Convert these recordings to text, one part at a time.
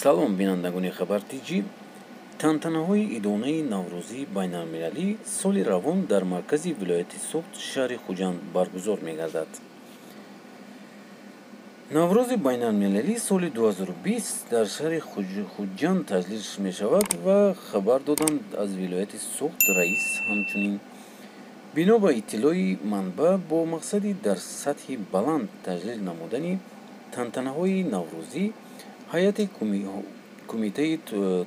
Салом, бинандагони Хабар Тҷ. Тантанаҳои идонаи наврӯзии байналмилалӣ соли равон дар маркази вилояти Суғд, шаҳри Хуҷанд баргузор мегардад. Наврӯзи байналмилалӣ соли 2020 дар шаҳри Хуҷанд таҷлил мешавад ва хабар доданд аз вилояти Суғд раис. Ҳамчунин, бино ба иттилои манбаъ, бо мақсади дар сатҳи баланд таҷлил намудани тантанаҳои наврӯзӣ ҳайати кумитаи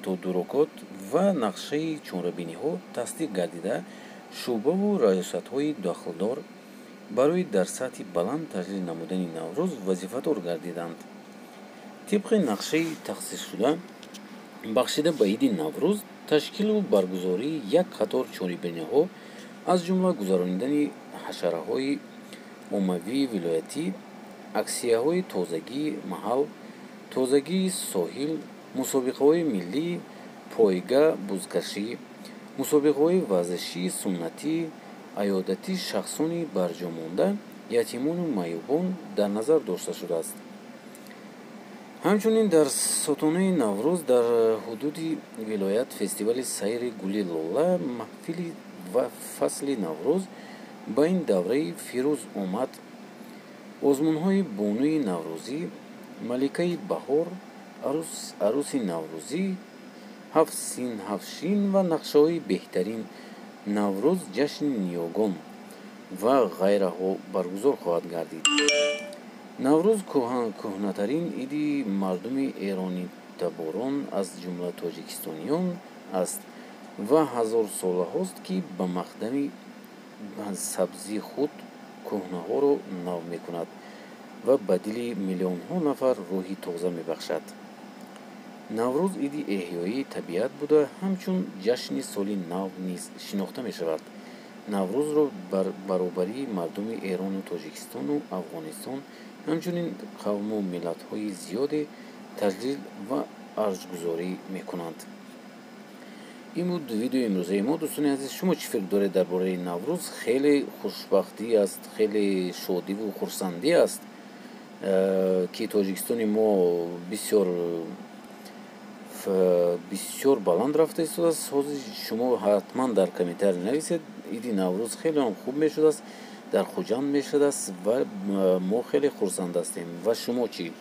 тадорукот ва нақшаи чорабиниҳо тасдиқ гардида, шӯъбаву раёсатҳои дахлдор барои дар сатҳи баланд таҷлил намудани Наврӯз вазифадор гардиданд. Тибқи нақшаи тасдиқшуда, бахшида ба иди Наврӯз ташкилу баргузории як қатор чорабиниҳо, аз ҷумла гузаронидани ҳашараҳои оммавии вилоятӣ, аксияҳои «Тозагии маҳал», «Тозагии соҳил», мусобиқаҳои миллӣ, пойга, бузкашӣ, мусобиқаҳои варзишии суннатӣ, аёдати шахсони барҷомонда, ятимону маъюбон дар назар дошта шудааст. Ҳамчунин, дар сотонаи Наврӯз дар ҳудуди вилоят фестивали сайри гули лола, маҳфили ва фасли Наврӯз ба ин давраи фирӯз омад, озмунҳои «Бонуи наврӯзӣ», «Маликаи баҳор», «Арӯси наврӯзӣ», «Ҳафт син ҳафт шин» ва нақшаҳои «Беҳтарин Наврӯз», «Ҷашни ниёгон» ва ғайраҳо баргузор хоҳад гардид. Наврӯз кӯҳнатарин иди мардуми эронитаборон, аз ҷумла тоҷикистониён аст ва ҳазорсолаҳост, ки ба махдами сабзии худ кӯҳнаҳоро нав мекунад ва ба дили миллионҳо нафар рӯҳи тоза мебахшад. Наврӯз иди эҳёии табиат буда, ҳамчун ҷашни соли нав низ шинохта мешавад. Наврӯзро баробарии мардуми Эрону Тоҷикистону Афғонистон, ҳамчунин қавму миллатҳои зиёде таҷлил ва арҷгузорӣ мекунанд. Ин буд видеои имрӯзаи мо. Дӯстони азиз, шумо чӣ фикр доред дар бораи Наврӯз? Хеле хушбахтӣ аст, хеле шодиву хурсандӣ аст, ки Тоҷикистони мо бисёр бисёр баланд рафта истодааст. Ҳозир шумо ҳатман дар комментарий нависед. Иди Наврӯз хеле ҳам хуб мешудааст, дар Хуҷанд мешудааст ва мо хеле хурсанд ҳастем. Ва шумо чӣ?